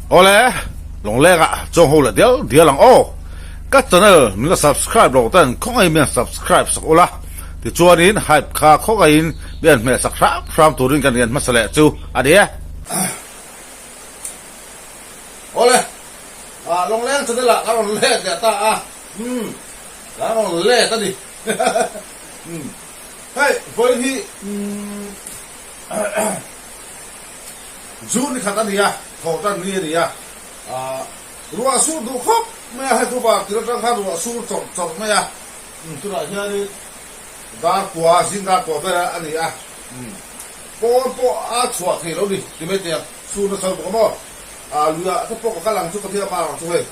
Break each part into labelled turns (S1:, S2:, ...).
S1: Awle, Lawnglengah chuang ho leh dial dial ang aw. Ka channel min la subscribe lo ten khawngaihin min han subscribe sak ula, tichuanin hype kha khawngaihin min han hmeh sak hram hram turin kan rian hmasa leh chu a ni e. Awle, Lawngleng channel ah ka rawn let leh ta a, umm, ka rawn let a ni. Umm, hei vawiin hi umm. Zu ni khat a ni a, thaw tan ni a ni a, ruah sur duh khawp mai a, hei chupa tir atang khan ruah sur chawrh chawrh mai a, tunah hianin dar kua, zing dar kua ber a ni a, pawn pawh a chhuah thei lo ni ti mai teh sur nasa bawk a maw, luiah te pawh ka kal ang chu ka thil a mar ang chu hei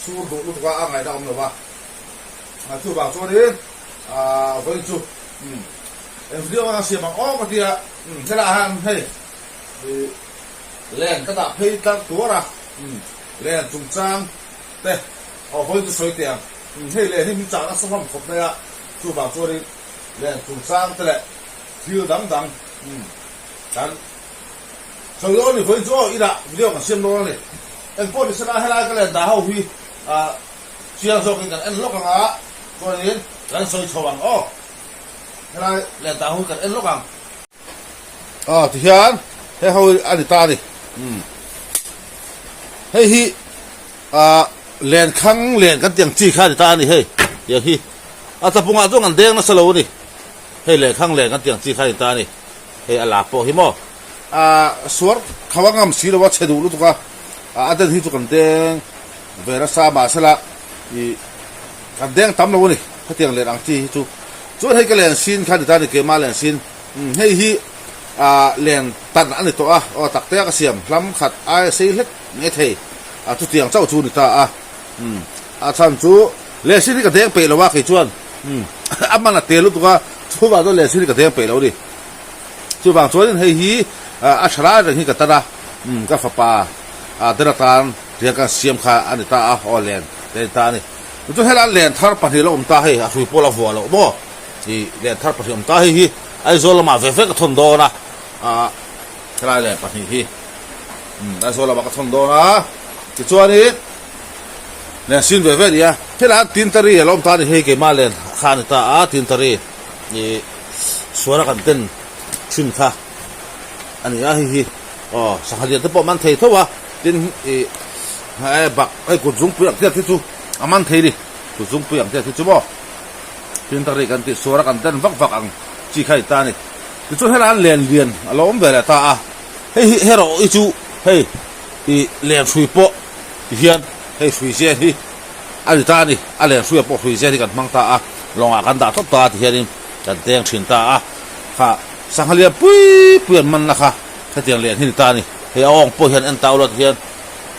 S1: sur duh lutuk a, a ngaihna a awm lo va, chuvang chuanin vawiin chu eng video anga siam ang aw ka ti a, helaiah hian hei. Len ka dah phei tlar tuar a, len chungchang te aw hawi chu sawi teh ang. Hei len hi min chah nasa hlawm khawp mai a, chuvang chuanin len chungchang te leh thil dang dang kan sawi dawn a ni. Vawiin chu aw inah video kan siam dawn a ni. Engpawh ni sela helai ka len dah ho hi chiang zawkin kan en lawk ang a, chuanin kan sawi chho ang aw. Helai len dah ho hi kan en lawk ang. Aw tihian he ho hi a ni ta a ni umm hei hi ah lenkhang len kan tih ang chi kha a ni ta a ni hei tiang hi a chapungah chuan kan deng nasa lo a ni hei lenkhang len kan tih ang chi kha a ni ta a ni hei a la pawh hi maw ah suar kho a ngam si lo a chhe duh lutuk a a den hi chu kan deng ve nasa mahsela ih kan deng tam lo a ni hetiang len ang chi hi chu chuan hei ka len sin kha a ni ta a ni keimah len sin. Hei hi len tan a ni tawh a, aw tak te a ka siam hlam khat aia sei hlek mai thei a chutiang chauh chu a ni ta a, a chhan chu lehsin hi ka deng peih lo a kei chuan a man a tel lutuk a chuvang chuan lehsin hi ka deng peih lo a ni, chuvang chuanin hei hi a tha lai reng hi ka tan a, ka fapa der atan riang kan siam kha a ni ta a, aw len te a ni ta a ni, tichuan helai len thar pahnih a lo awm ta hei a hrui pawh la vuah loh maw. Ih leh thar pahnih awm ta hei hi Aizawl lamah ve ve ka thawn dawn a, ah helai leh pahnih hi umm Aizawl lamah ka thawn dawn a, tichuanin len sin ve ve a ni a, helai tintari a lo awm ta a ni hei keimah len kha a ni ta a tintari ih suara kan ten thin kha a ni a hei hi aw sangha lian te pawh a man thei tho a tin ih he bak hei kut zungpui ang tiat hi chu a man thei a ni kut zungpui ang tiat hi chu maw. Tintari kan tih suara kan den vak vak ang chi kha i ta a ni. Tichuan helai an len lian a lo awm ve leh ta a, hei hi herawh i chu hei i len hrui pawh ti hian hei hrui zen hi a ni ta a ni, a len hruiah pawh hrui zen hi kan hmang ta a, lawngah kan dah tawp ta a ti hianin kan teng thin ta a, kha sangha lian pui pui an manna kha hetiang len hi ni ta a ni. Hei a awng pawh hian en ta ula ti hian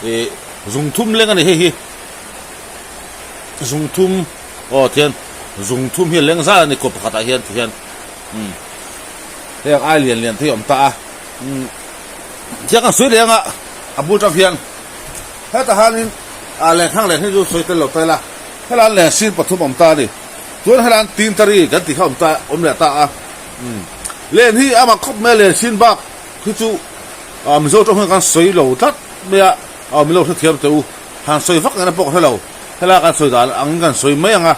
S1: i zungthum leng a ni hei hi zungthum. Aw tihian zung thum hi a leng zat a ni kawp pakhatah hian tihian umm heng ai lian lian te hi a awm ta a umm tiang kan sawi leh anga a bul tang hian hetah hianin ah lenkhang len hi chu sawi tel lo ta ila helaiah len sin pathum a awm ta a ni chuan helaiah tintari kan tih kha a awm ta awm leh ta a umm len hi amah khawp mai a len sin bak hi chu ah Mizo tawng hian kan sawi lo tlat mai a aw min lo hrethiam teh u han sawi vak ngaihna pawh ka hre lo. Helai kan sawi dan ang kan sawi mai ang a,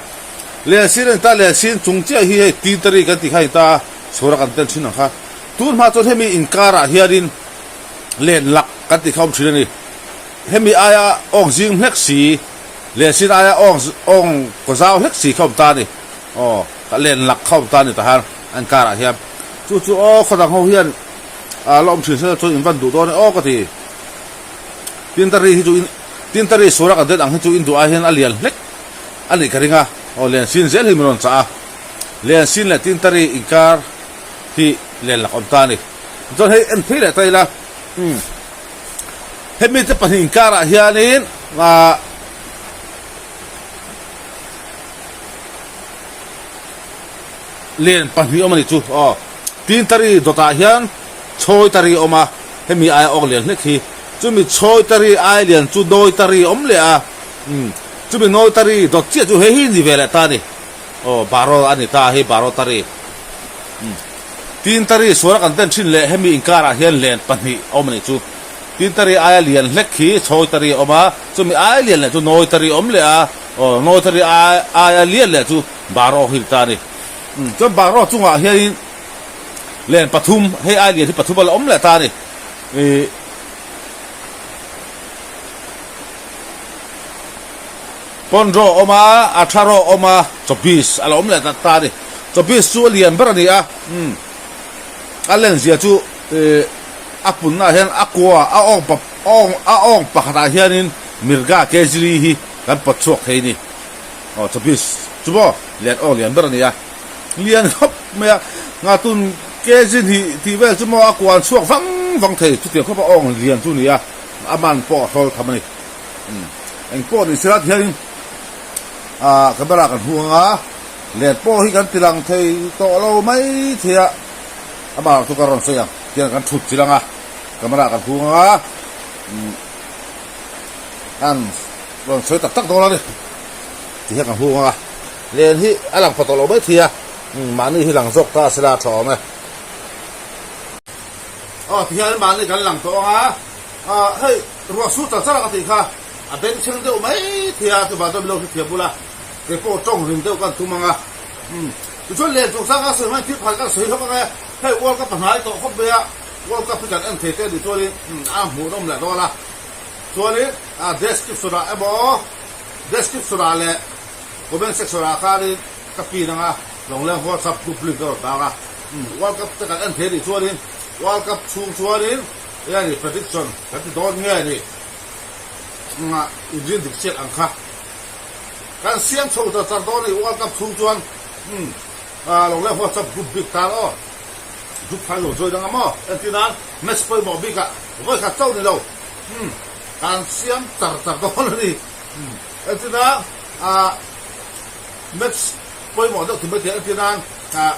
S1: Lensin a ni ta, Lensin chung chiah hi hei Tintari kan tih kha a ni ta a, chhawra kan tel thin ang kha. Tun hma chuan hemi inkarah hianin Lenlak kan tih kha a awm thin a ni. Hemi aia awng zing hlek si, Lensin aia awng awng kaw zau hlek si kha a awm ta a ni. Aw, Lenlak kha a awm ta a ni tahan a inkarah hian. Chu chu aw khaw dang ho hian a la awm thin se chuan in van duh dawn e aw ka ti. Tintari hi chu in. Tintari sura kan den ang hi chu in duh ai hian a lian hlek a nih ka ring a, aw Lensin zel hi min rawn chah a, Lensin leh Tintari inkar hi len lak awm ta a ni. Chuan hei en phei leh ta ila, umm hemi te pahnih inkarah hianin ah len pahnih awm a nih chu, aw Tintari dawtah hian Chhawitari a awm a, hemi aia awk lian hlek hi. Chumi Chhawitari ai lian chu Nawitari a awm leh a, umm, chumi Nawitari dawt chiah chu hei hi ni ve leh ta a ni. Aw, Baro a ni ta a hei Barotari. Umm, Tintari suala kan den thin leh hemi inkarah hian len pahnih a awm a nih chu. Tintari aia lian hlek khi Chhawitari a awm a, chumi aia lian leh chu Nawitari a awm leh a, aw Nawitari aia lian leh chu Baraw hi a ni ta a ni. Chuan Baraw chungah hianin len pathum, hei aia lian hi pathum a la awm leh ta a ni. Ih. Pawnraw a awm a, a tha rawh a awm a, chawbis a la awm leh ta ta a ni. Chawbis chu a lian ber a ni a, a lenzia chu a punna ah hian a kua a awng pa awng a awng pakhatah hianin mirga kezili hi kan pawt chhuak thei a ni. Aw chawbis chu maw lian awng lian ber a ni a, lian khawp mai a, ngatun kg hnih tih vel chu maw a kua an chhuak vang vang thei chutiang khawpa awng lian chu a ni a, a man pawh a hrawl tham a ni. Eng pawh ni sela tihianin ah camera kan hung anga let pawh hi kan ti lang thei tawh lo mai thei a amah chu ka rawn sawi ang tihian kan thut chilh anga camera kan hung anga an rawn sawi tak tak dawn a ni tihian kan hung anga len hi a lang pha tawh lo mai thei a mahni hi lang zawk ta sela a tha awm e. Aw tihian mahni kan lang tawh anga ah hei. Ruah sur char char a ka tih kha a bengchheng deuh mai thei a, chuvang chuan milo hrethiam bula kei pawh tawng rim deuh kan tum ang a. Umm tichuan len chungchang a sawi hmain thil phal kan sawi hlawk ang e, hei World Cup a hnai tawh khawp mai a, World Cup hi kan en thei te a nih chuanin a hmuhnawm leh dawn a, chuanin description ah emaw description ah leh comment section ah khanin ka pin ang a, Lawngleng WhatsApp group link ka rawn dah ang a, World Cup te kan en thei a nih chuanin World Cup chhung chuanin Eng a ni prediction kan ti dawn nge ni engah inrin dik chiat ang kha kan siam chho char char dawn a ni World Cup chhung chuan umm ah lo leh WhatsApp group bik tan aw group khan lo join anga maw entir nan match pawimawh bik ah vawi khat chauh ni lo umm kan siam char char dawn a ni umm entir nan ah match pawimawh deuh ti mai thei entir nan ah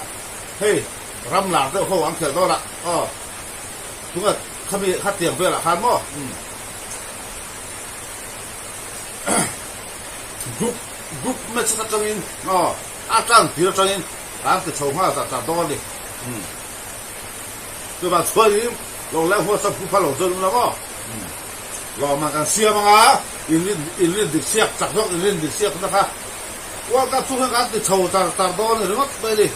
S1: hei ram lar deuh ho an khelh dawn ah aw. Tunga khami khatiang velah khan maw group group match atangin aw a tlang tir atangin kan ti chho nghal zat zat dawn a ni. Chuvang chuanin lo leh WhatsApp group kha lo join ula maw lawmman kan siam anga inrin inrin dik siak chak zawk inrin dik siak na kha World Cup chung hian kan ti chho char char dawn a ni ringawt mai a ni.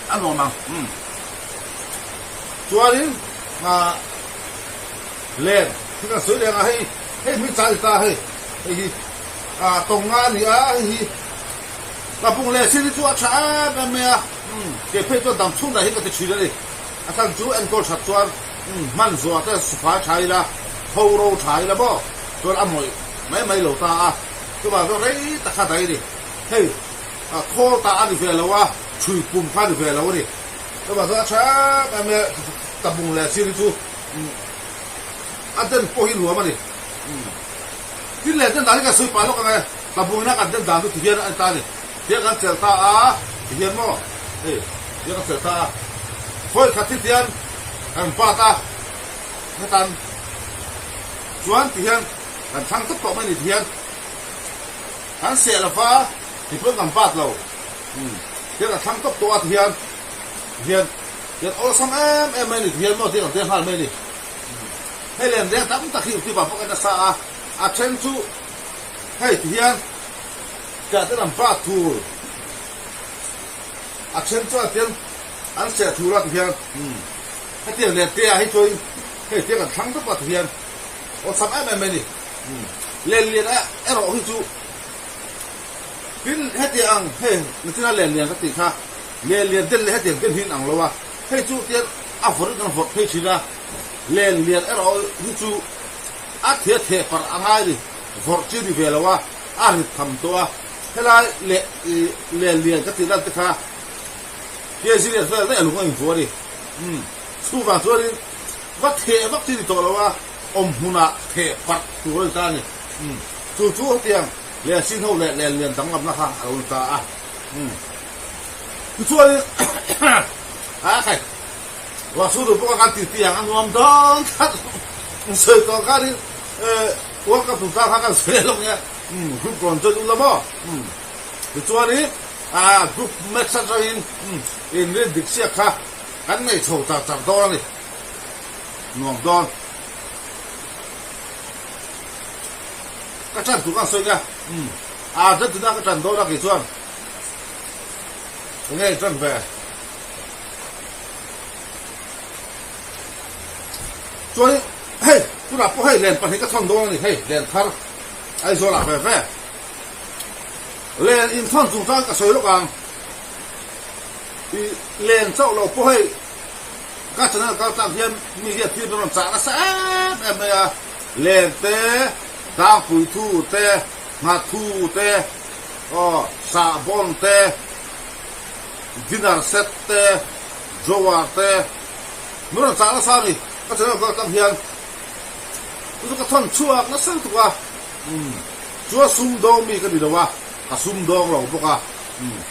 S1: A nuam ang umm chuanin ah len hi kan sawi leng a hei hei hming chai ta hei hei hi ah tawng nga a ni a hei hi ka pung leh sin hi chu a tha em em mai a umm kei phei chuan dam chhung dah hi ka ti thin a ni a chhan chu enkawl that chuan umm hman zuah te sifai tha ila tho ro tha ila maw chuan a mawih mai mai lo ta a chuvang chuan rei tak kha daih a ni hei. A khawl ta a ni ve lo a, chhui pum kha a ni ve lo a ni. Chuvang chuan a tha em em e, tabung leh sir hi chu a den pawh hi nuam a ni. Tin leh den dan hi kan sawi pah lawk ang e, tabung ina kan den dan chu tihian a ni ta a ni. Tihian kan chelh ta a, tihian maw hei tihian kan chelh ta a, khawi khat hi tihian kan bat a, hetan chuan tihian kan thlang tawp tawh mai a ni tihian kan seh lo va. Tichuan kan bat lo. Umm. Tiang a thlang tawp tawh a tihian tihian tihian awlsam em em mai a ni tihian maw tiang kan tiang nghal mai a ni. Umm. Hei lem reng tam tak hi utip ah pawh kan nasa a, a then chu hei tihian piah ten an bat thur a then chuan tiang an seh thur a tihian umm hetiang lem te ah hi chuan hei tiang kan thlang tawp a tihian awlsam em em mai a ni. Umm. Len lian erawh hi chu. Tin, hetiang ang hei nachina len lian ka tih kha, len lian den leh hetiang den hi in ang lo a, hei chu tian a vawrh in an vawrh phei thin a, len lian erawh hi chu a thia theh parh a ngai ni, vawrh chi ni ve lo a, a rit tham tawh a, helai leh len lian ka tih lan te kha kg lian vel daih a lung a invuah a ni. Umm, chuvang chuanin va theh vak chi ni tawh lo a, awm hmunah theh parh tur a ni ta a ni. Umm, chu chu hetiang Lian sin ho leh len lian danglamna kha a lo ni ta a. Umm. Tichuanin a khai ruah su duh bawk a kan ti ti ang a nuam dawn tlat. Sawi tawh khanin World Cup chungchang kha kan sawi leh lawk nia. Umm group rawn join ula maw. Umm. Tichuanin a group match atangin inrin dik siak kha. Kan nei chho char char dawn a ni. Nuam dawn. Ka ṭan tur ka han sawi nia. Umm. Argentina ka ṭan dawn a kei chuan. Enge i ṭan ve? Chuan hei tunah pawh hei len pahnih ka thawn dawn a ni hei len thar Aizawl ah ve ve. Len inthawn chungchang ka sawi lawk ang. I len chauh loh pawh hei ka channel kal tlang hian mi hian thil min rawn chah nasa em em mai a, len te, dangpui thu te, nghathu te, aw sahbawn te, dinner set te, drawer te min rawn chah nasa a ni ka channel kal tlang hian chu chu ka thawn chhuak nasa lutuk a, umm chuan sumdawng mi ka ni lo a, ka sumdawng lo bawk a, umm.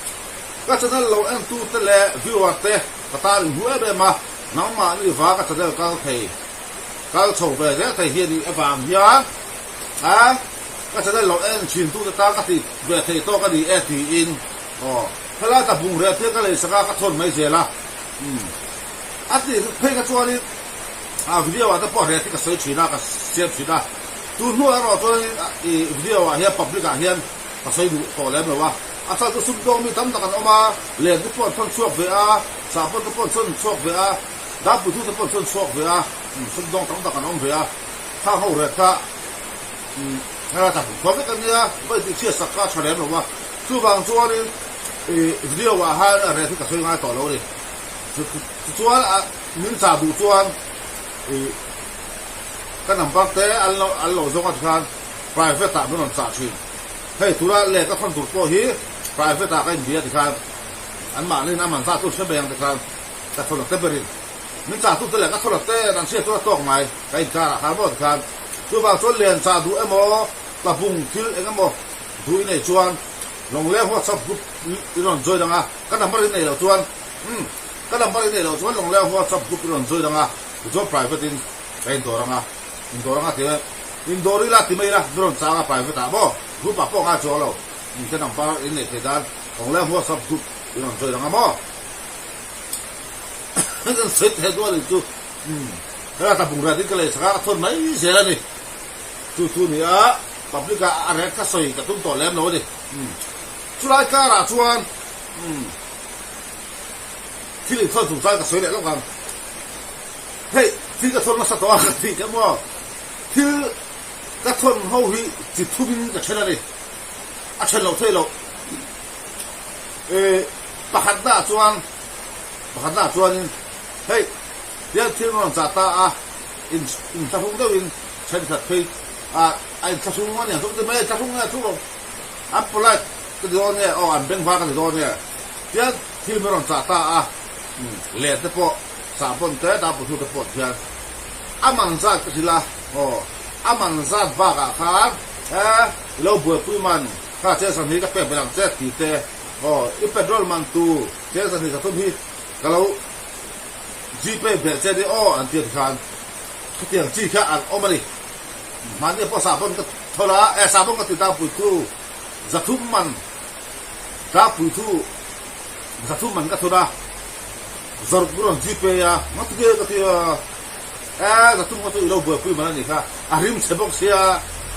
S1: Ka channel lo entu te leh viewer te ka tan in hmu em em a, nangmah ni va ka channel kal thei kal chho ve zel thei hi a nih avang hian a ka channel lo en thin tu te tan ka tih ve thei tawk a ni e tiin aw helai ka bungreh thil ka lei sak a ka thawn mai zel a umm a tih phei kha chuanin a video ah te pawh reh hi ka sawi thin a ka siam thin a tun hnuah erawh chuanin i video ah hian public ah hian ka sawi duh tawh lem lo a. A chhan chu sumdawng mi tam tak an awm a, len te pawh an thawn chhuak ve a, sahbawn te pawh an thawn chhuak ve a, darpui te pawh an thawn chhuak ve a, sumdawng tam tak an awm ve a, khang ho reh kha helai tak khua vek a nia, va intih chhiat sak kha a tha lem lo a, chuvang chuanin ih video ah hian a reh hi ka sawi ngai tawh lo a ni. Tichuan min chah duh chuan ih ka number te an lo an lo zawng a tikhan private ah min rawn chah thin. Hei tura lehkha thawn tur pawh hi private ah ka inbia tikhan anmahniin a man zat chu hre mai ang tikhan ka thawn a te berin min chah tute lehkha thawn a te an hriat chu a tawk mai ka inkar ah khan maw tikhan chuvang chuan len chah duh emaw tlabung thil eng emaw duh i nei chuan Lawngleng WhatsApp group i rawn join ang a ka number i nei loh chuan umm ka number i nei loh chuan Lawngleng WhatsApp group i rawn join ang a tichuan private in ka indawr ang a indawr ang a ti Indawr ila ti mai ila mi rawn chang a private ah maw group ah pawh ngai chuang lo in ka number in neih theih dan Kawngleng WhatsApp group in rawn join ang a maw kan sawi thei dual in chu umm helai ta bungrua ding ka lei sak a ka thawn mai zel a ni chu chu ni a public ah a rek ka sawi ka tum tawh lem lo a ni umm chulai kar ah chuan umm thil inthawn chungchang ka sawi leh lawk ang hei thil ka thawn nasa tawh a ka tih kha maw. Thil ka thawn ho hi chi thumin ka then a ni. A then loh theih loh. E, pakhatna ah chuan, pakhatna ah chuanin hei tiang thil rawn chah ta a, in inthlahrung deuhin thenkhat phei a, a inthlahrung a ni ang chu ka ti mai a, inthlahrung nge chu lo, an polite ka ti dawn nge, aw an bengvar ka ti dawn nge, tiang thil min rawn chah ta a, len te pawh sahbawn te, darpawlh te pawh ti hian. A man zat ka hrilh a, aw, a man zat bakah khan e, i lo buaipui man kha cheng sahnih ka pek belh ang che ti te, aw, i petrol man tu cheng sahnih ka tum hi ka lo Gpay belh che ni aw an ti a tikhan khatiang chi kha an awm a ni. Mahni pawh sahbawn ka thawl a, e, sahbawn ka ti tlangpui thu zathum man tlangpui thu zathum man ka thawn a. Zaruk rawn Gpay a, ngati nge ka ti a, e zatum kha chu i lo buaipui man a nih kha, a rim chhe bawk sia,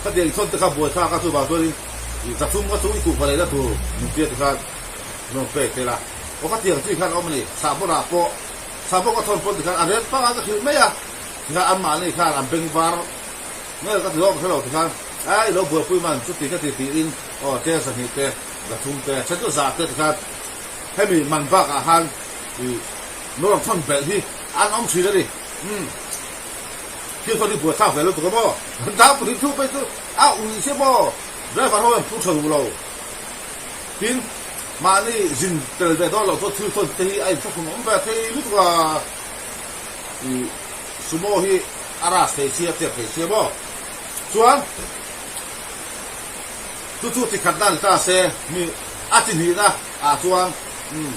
S1: khatiang i thawn te kha buai thlak a, chuvang chuanin zatum kha chu i kuhva leina tur min tia ti khan rawn pek thei la, aw khatiang chi khan a awm a ni, sahbawn ah pawh sahbawn ka thawn pawn ti khan a ren panga ka hrilh mai a, tikhan anmahni khan an beng var ngel ka ti zawk hre lo tikhan e i lo buaipui man chuti ka ti tiin aw chen sahnih te zathum te then chu zah te tikhan Hemi man bakah han i nuam thawn belh hi an awm thin a ni. Umm. Thil thawn hi buaithlak ve lutuk a maw? Dang pahnih thu phei chu a ui che maw? Driver ho hian phur tha duh lo. Tin, mahni zin tel ve dawn loh chuan thil thawn te hi a inthlahrun awm ve thei lutuk a. I sumo hi a ras thei sia, chep thei sia maw? Chuan. Chu chu chi khat na ni ta se, mi a chi hnihna ah chuan umm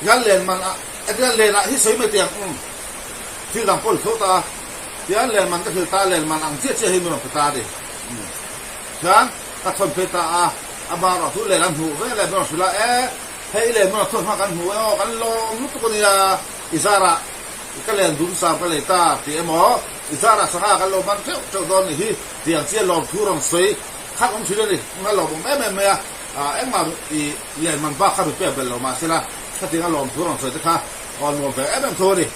S1: hian len man ah etiang len ah hi sawi mai teh ang umm thil dang pawh ni tho ta a, tiang len man ka hrilh ta len man ang chiah chiah hi min rawn pe ta a ni umm hian ka thawn phei ta a, ama erawh chu len an hmuh ve leh min rawn hrilh a, e hei i len min rawn thawn hma kan hmu e aw kan lawm lutuk a nia. I zarah ka len dum sam ka lei ta tih emaw, i zarah sangha kan lo man teuh teuh dawn nih hi tih ang chi a lawmthu rawn sawi khat awm thin a ni. A lawmawm em em mai a, engmah i len man bak kha mi pek belh lo mahsela khatiang a lawmthu rawn sawi te kha aw nuam ve em em tho a ni.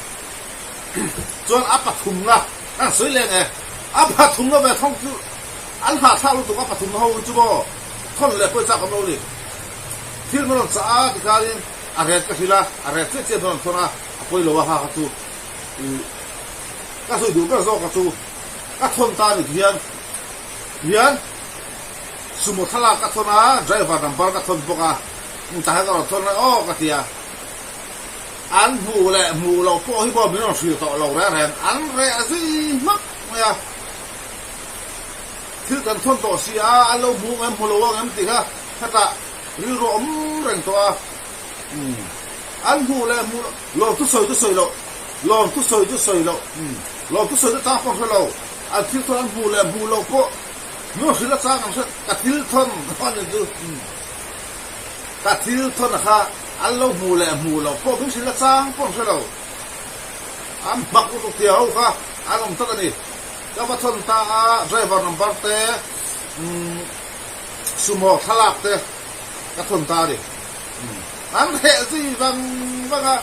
S1: Chuan a pathumna kan sawi leng e, a pathumna ve thawng chu an hahthlak lutuk a pathumna ho chu maw thawn leh pawh i chak awm lo ni. Thil min rawn chah a tikhanin a ret ka hrilh a, a ret chiah chiah min rawn thawn a, a pawi lo a ha kha chu ih ka sawi duh ber zawk kha chu ka thawn ta ni tihian tihian sumo thlalak ka thawn a, driver number ka thawn bawk a, tah hian ka rawn thawn a aw ka ti a. An hmuh leh hmuh loh pawh hi pawh min rawn hrilh tawh lo reng reng, an reh zui hmak mai a. Thil kan thawn tawh si a, an lo hmu ngem hmu lo ang em tih kha hetah rilru a awm reng tawh a. Umm, an hmuh leh hmuh loh, lawm thu sawi chu sawi loh, lawm thu sawi chu sawi loh, umm, lawm thu sawi chu chang pawh an hre lo, an thil thawn an hmuh leh hmuh loh pawh min rawn hrilh a chang an hre, ka thil thawn a ni chu, umm, ka thil thawn a kha. An lo hmuh leh hmuh loh pawh min hrilh a chang pawh an hre lo. An hmak lutuk tia ho kha an awm tlat a ni. Ka va thawn ta a, driver number te, sumo thlalak te ka thawn ta a ni. An reh zui vang vang a,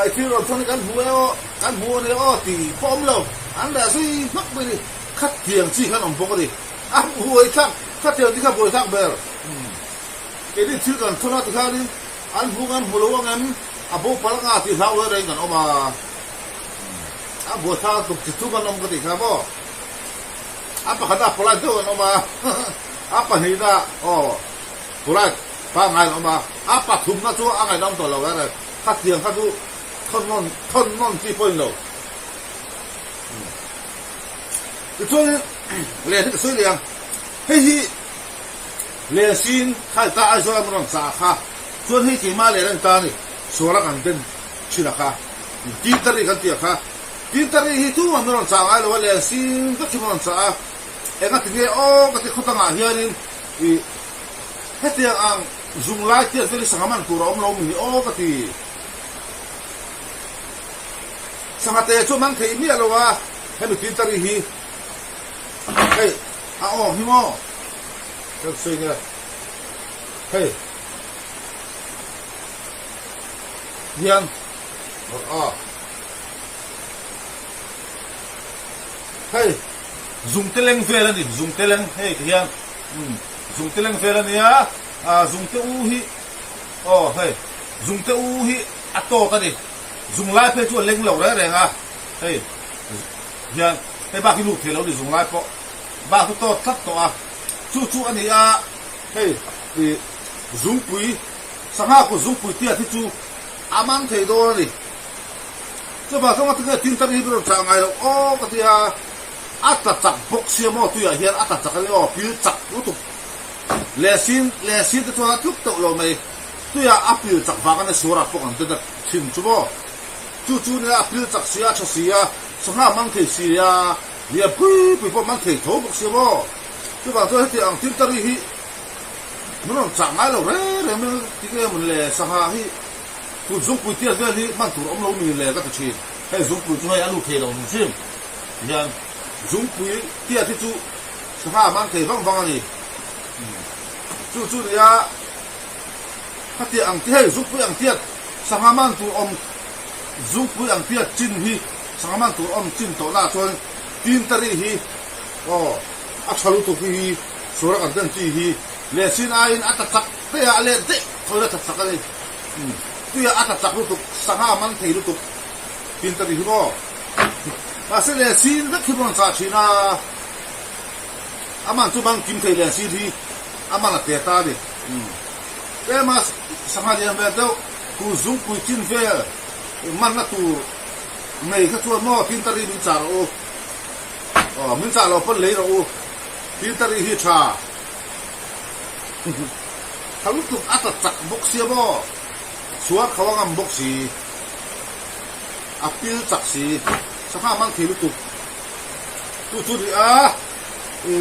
S1: i thil rawn thawn hi kan hmu e aw, kan hmu a ni aw tih pawh awm lo. An reh zui hmak mai a ni. Khatiang chi khan awm bawk a ni. A buaithlak, khatiang chi kha buaithlak ber. Keini thil kan thawn a ti khanin an hmu ngam hmu lo ang em? A bo palh anga tih hlau reng reng kan awm a. A buaithlak tuk chi thum an awm ka tih kha maw? A pakhatna polite deuh an awm a, a pahnihna aw polite pangngai an awm a, a pathumna chu a ngaihnawm tawh lo reng reng. Khatiang kha chu thawn nawn thawn nawn chi pawhin lo. Tichuanin leh hi ka sawi leh ang. Hei hi. Lensin khai ta Aizawl a rawn chah kha chuan hei keimah leh reng ta ni sual a kan den thin a kha Tintari kan ti a kha Tintari hi tu an rawn chah ngai lo a Lensin vek hi rawn chah a enga ti nge aw ka ti khawtangah hianin i hetiang ang zung lai tiat vel hi sangha man tur a awm lo mi ni aw ka ti sangha te chu man thei miah lo a hemi Tintari hi hei a awm hi maw. Kan sawi nia hei hian a hei zungte leng vel a ni zungte leng hei ti hian umm zungte leng vel a nia ah zungte u hi aw hei zungte u hi a tawk a ni zung lai phei chu a leng lo reng reng a hei hian hei bak hi lut thei lo a ni zung lai pawh. Bak chu tawt tlat tawh a, chu chu a ni a, hei i zungpui, sangha kut zungpui tiat hi chu a man thei dawn a ni. Chuvang chuan ngatinge tin tan hi rawn chah ngai loh aw ka ti a, a tla chak bawk sia maw tuiah hian a tla chak a ni aw, pil chak lutuk leh sin leh sin te chuan a tluk teuh lo mai, tuiah a pil chak vang a ni suarah pawh kan den a thin chu maw, chu chu nia a pil chak sia a tha sia, sangha man thei sia. Lian pui pui pawh man thei tho bawk sia maw? Chuvang chuan heti ang Tintari hi min rawn chah ngai lo reng reng mai ti nge mawn le sangha hi kut zungpui tiat vel hi hman tur awm lo mi le ka ti thin. Hei zungpui chu hei a lut thei lo hrim hrim hian zungpui tiat hi chu sangha a man thei vang vang a ni. Chu chu nia khati ang ti hei zungpui ang tiat sangha man tur awm Zungpui ang tiat chin hi sangha man tur awm chin tawh lah chuan Tintari hi aw a tha lutuk hi hi suara kan den chi hi lehsin aiin a tla chak daih a a let daih thawi a tla chak a ni tuia a tla chak lutuk sangha man thei lutuk Tintari hi maw mahse lehsin vek hi rawn chah thin a a man chu man kim thei lehsin hi a man a te ta a ni tlema sangha lian vel deuh. Ku zungpui chin vel manna tur nei kha chuan maw Tintari min chah rawh u. Aw min chah lo pawn lei rawh u. Tintari hi tha. Tha lutuk a tla chak bawk sia maw. Chhuar kho a ngam bawk si. A pil chak si. Sangha man thei lutuk. Chu chu ni a i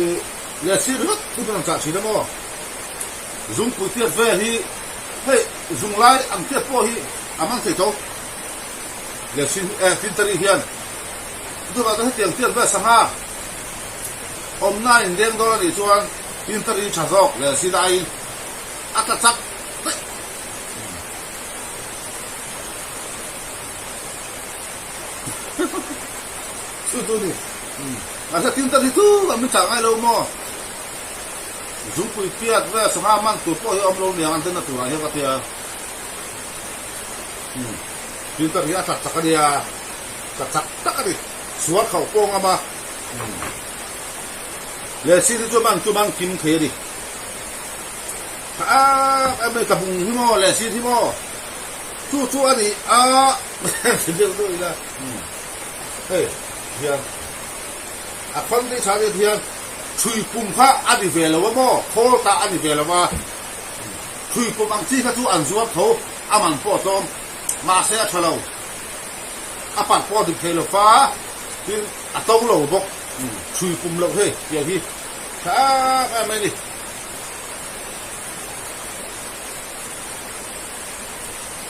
S1: leh sir ringawt hi min rawn chah thin a maw. Zungpui tiat vel hi. Hei zung lai ang tiat pawh hi a man thei tho. Lehsin eh Tintari hian chuvang chuan hetiang tiang vel sangha awmna in deng dawn a nih chuan Tintari tha zawk Lehsin aiin a tla chak daih. Chu chu ni. Mahse Tintari chu an min chah ngai lo maw? Zungpui piat vel sangha man tur pawh hi a awm lo niang an denna turah hian ka tia. Filter hi a tla chak a nia, tla chak tak a ni. Suar khauh pawh ngam a. Lehsi hi chu man chu man kim thei a ni. Tha em em mai tlabung hi maw lehsi hi maw chu chu a ni a ti deuh deuh ila. Hei hian a khawn te chhan hian chhui pum kha a ni ve lo a maw khawl tah a ni ve lo a. Thui pawm ang chi kha chu an zuar tho, a man pawh a tlawm. Mahse a tha lo. A parh pawh a dik thei lo fa, tin a to lo bawk. Thui pum loh hei tiang hi tha em em mai a ni.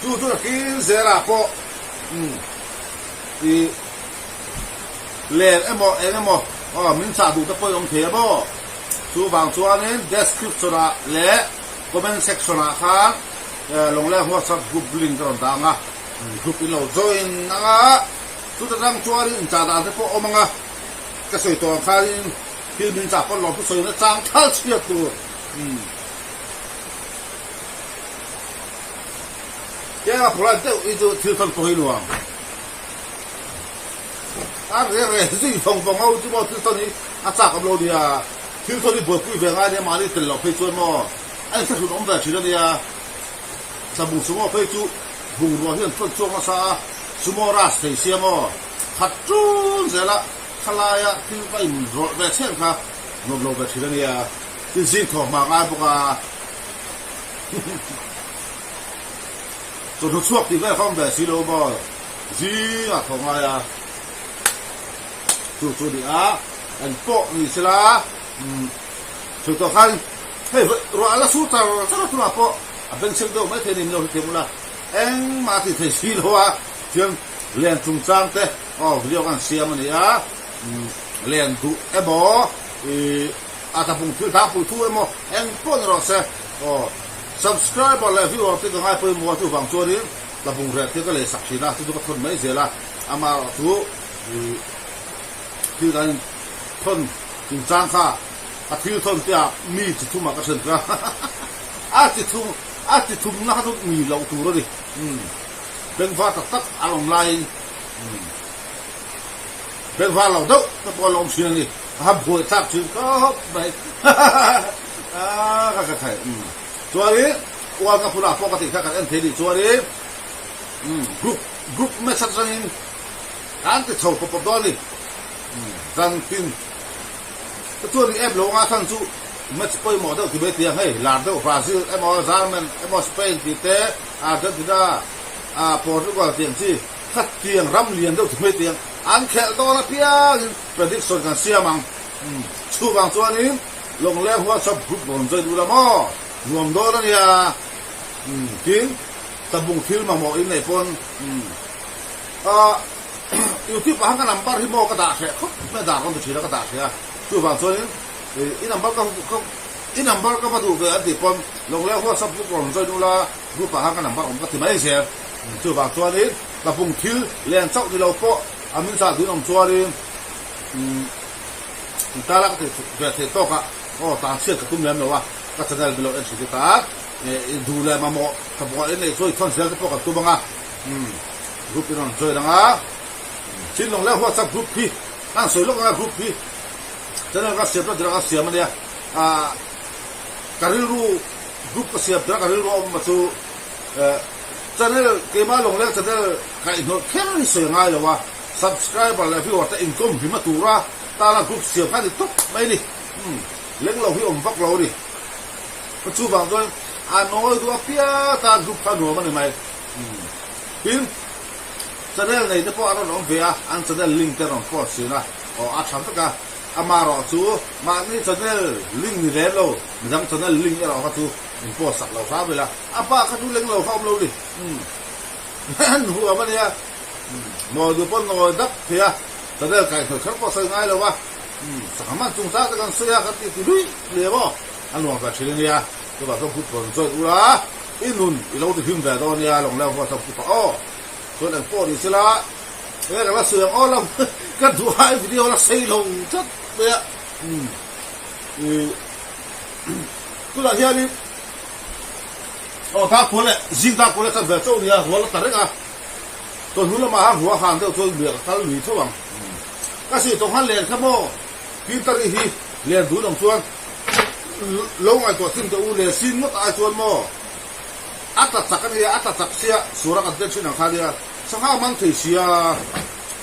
S1: Chu chu takin zela pawh i len emaw eng emaw aw min chah duh te pawh i awm thei a maw? Chuvang chuanin description ah leh comment section ah khan Lawngleng WhatsApp group link ka rawn dah ang a, group in lo join ang a, chuta tang chuanin inchah dan te pawh awm ang a, ka sawi tawh ang khanin thil min chah pawn lawm chu sawi na chang thal chhiat tur. Keng a polite deuh hi chu thil thawn pawh hi nuam. A re re zui vawng vawng ho chu maw thil thawn hi a chak awm lo nia, thil thawn hi buaipui ve ngai nia mahni tel loh phei chuan maw a inthlahrun awm ve thin a nia. Tlabung sumo phei chu bungrua hian thawn chhuak nasa a, sumo ras thei sia maw khat ṭun zela khalaia thil va inrawlh ve chhen kha nuam lo ve thin a nia, tin zing thaw hma ngai bawk a. Chawhnu chhuak tih vel kha awm ve si lo maw? Zingah thaw ngai a, chu chu ni a, an pawh ni sela, umm sawi tawh khan hei ruah a la sur char char a tunah pawh a bengchheng deuh mai thei a ni min lo hrethiam ula, engmah a ti thei si lo a, chuan len chungchang te aw video kan siam a ni a, umm len duh emaw ih a tlabung thil tlangpui thu emaw eng pawh ni rawh se aw subscriber leh viewer te ka ngai pawimawh a chuvang chuanin Tlabung reh te ka lei sak thin a, chu chu ka thawn mai zel a, amaherawh chu ih thil kan in thawn chungchang kha ka thil thawn te ah mi chi thum ah ka then kha a chi thum a chi thum na kha chu mi loh tur a ni umm bengvar tak tak an awm laiin umm bengvar lo deuh te pawh an lo awm thin a ni a buai thlak thin khawp mai a ka ka thei umm chuanin Ual ka phunah pawh ka tih kha kan en thei nih chuanin group group match atangin kan ti chho pawp pawp dawn a ni. Zan tin te chuan i app lo anga thlan chu match pawimawh deuh ti mai tiang hei lar deuh Brazil emaw German emaw Spain tih te Argentina Portugal tih ang chi kha tiang ram lian deuh ti mai tiang an khelh dawn apiangin prediction kan siam ang. Chuvang chuanin Lawngleng WhatsApp group rawn join ula maw? Nuam dawn a nia. Umm tin tabung thil mamawh in nei pawn umm ah youtube ah khan ka number hi maw ka dah hreh khawp mai a dah rawn ti thin a ka dah hreh a chuvang chuanin i number ka ka i number ka va duh ve an tih pawn Lawngleng WhatsApp group rawn join ula group ah khan ka number awm ka ti mai zel chuvang chuanin tabung thil len chauh ni lo pawh a min zah duhin awm chuanin umm tala ka ti ve thei tawk a aw tan chhiat ka tum lem lo a. Ka channel below en hrilh ta i duh leh mamawh ka buai in nei chu i thawn zel te pawh kan tum anga group in rawn join anga Chinlawng leh WhatsApp group hi kan sawi lawk anga group hi channel ka siam tlat ka siam ania ka rilru group ka siam tura ka rilru a awm chu channel keimah Lawngleng channel kaihhnawih kher hi sawi angai lo a subscriber leh viewer te inkawm hlim a tura tana group siam kha a ni tawp mai a ni. Leng lo hi awm vak lo a ni. Ka chuvang chuan a nawi duh apiang tan group kha nuam a ni mai. Tin, channel nei te pawh an rawn awm ve a, an channel link te an rawn post thin a, aw a tha vek a. Amaherawh chu mahni channel link ni lem lo, midang channel link erawh kha chu in post sak lo hram ila, a bak kha chu leng lo kha awm lo ni. An huam a nia. Nawi duh pawh nawi dap thei a, channel kaihhnawih kher pawh sawi ngai lo a, sangha man chungchang te kan sawi a, kan tih ti hlui hle maw? A nuam ve thin a nia, chuvang chuan group rawn join ula, i nun i lo ti hlim ve dawn nia, Lawngleng huat ho group ah aw. Chuan eng pawh ni sela, enge ka la sawi ang aw lam ka duh a, i video la sei lo tlat mai a, tunah hianin aw darkhual leh zing darkhual leh chan ve chauh nia, rual a ta reng a. Tawhnu lamah khan ruah han deuh chuan luiah ka kal lui tho ang. Ka sih tawh khan len kha maw? Pintari hi len dun ang chuan lo ngaihtuah thin teh u len sin ngawt ai chuan maw? A tla chak a nia, a tla chak sia sura kan tel thin ang kha nia. Sangha a man thei sia,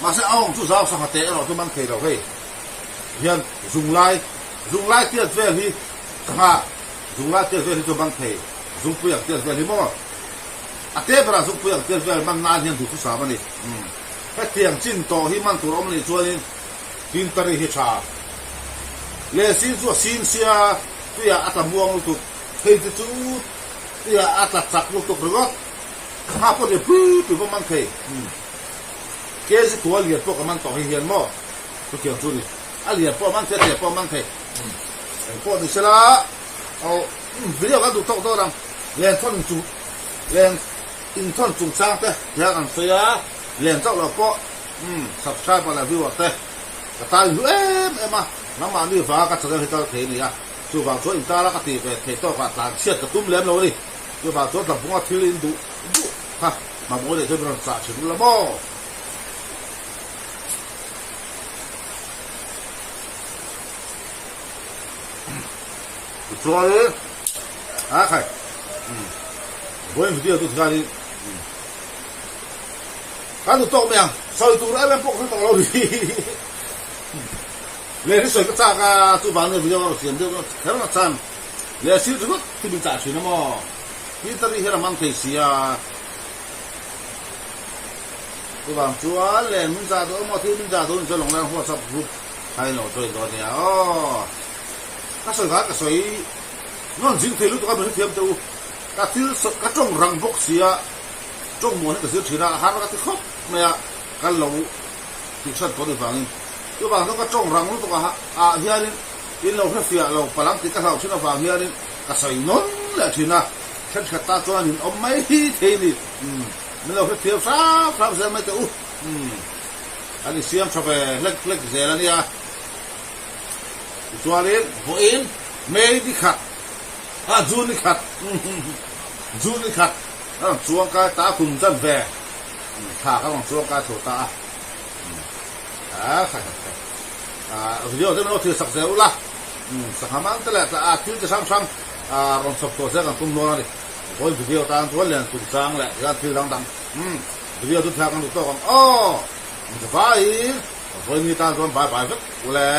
S1: mahse a awng chu zau sangha teh erawh chu man thei lo hei. Hian zunglai, zunglai tiat vel hi sangha zunglai tiat vel hi chu man thei, zungpui ang tiat vel hi maw? A te berah zukpui ang tel vel man nan hian duhthusam a ni. Hetiang chin tawh hi man tur awm anih chuanin Tintari hi tha. Leh sin chu a sin sia, tuiah a tla muang lutuk. Hei te chu tuiah a tla chak lutuk ringawt. Sangha pawh nia pui pui pawh man thei. Kg kua lian pawh ka man tawh hi hian maw? Chutiang chu a ni. A lian pawh a man thei, a te pawh a man thei. Engpawh ni sela aw video kan duh tawk dawn ang. Len thawn chung len inthawn chungchang te hian an sawi a, len chauh loh pawh umm subscriber leh viewer te ka tan hlu em em a, nangmahni vanga ka channel hi kal thei a ni a, chuvang chuan intara ka tih ve theih tawkah tlan chhiat ka tum lem lo a ni, chuvang chuan tlabunga thil in duh duh kha mamawh leh chuan min rawn chah thin ula maw. Tichuan a khai vawiin video chu tikhanin kan duh tawk mai ang sawi tur em em pawh ka hre tawh lo ni leh hi sawi ka chak a chuvang nia video ka rawn siam deuh kher na chan leh sir ringawt khi min chah thin a maw Peter hi hian a hmang thei si a chuvang chuan leh min zah duh emaw thil min zah duh ni chuan lawng leng whatsapp group kha in lo join dawn nia aw. Ka sawi kha ka sawi nawn zing thei lutuk a min hrethiam teh u. Ka thil sawi ka tawng rang bawk sia tawng muan hi ka zir thin a, har ka ti khawp mai a, ka lo tih hran tawh ni vangin. Chuvang chuan ka tawng rang lutuk a ah hianin in lo hrefiah lo palang tih ka hlauh thin avang hianin ka sawi nawn leh thin a, thenkhat ta chuan in awm mai thei ni. Umm min lo hrethiam hram hram zel mai teh u. Umm kan insiam tha ve hlek hlek zel a nia. Tichuanin vawiin May ni khat, ah June ni khat, June ni khat ka rawn chuang kai ta a, kum chan ve thla ka rawn chuang kai tho ta a, ah khai khai khai ah video te min lo thil sak zel ula, sangha mang te leh ah thil chi hrang hrang ah rawn chhawp chhuah zel kan tum dawn a ni, vawiin video tan chuan lian tum chang leh tihian thil dang dang video chu thla kan duh tawk ang aw, mi vaiin. Vawiin ni tan chuan bye bye vek ule.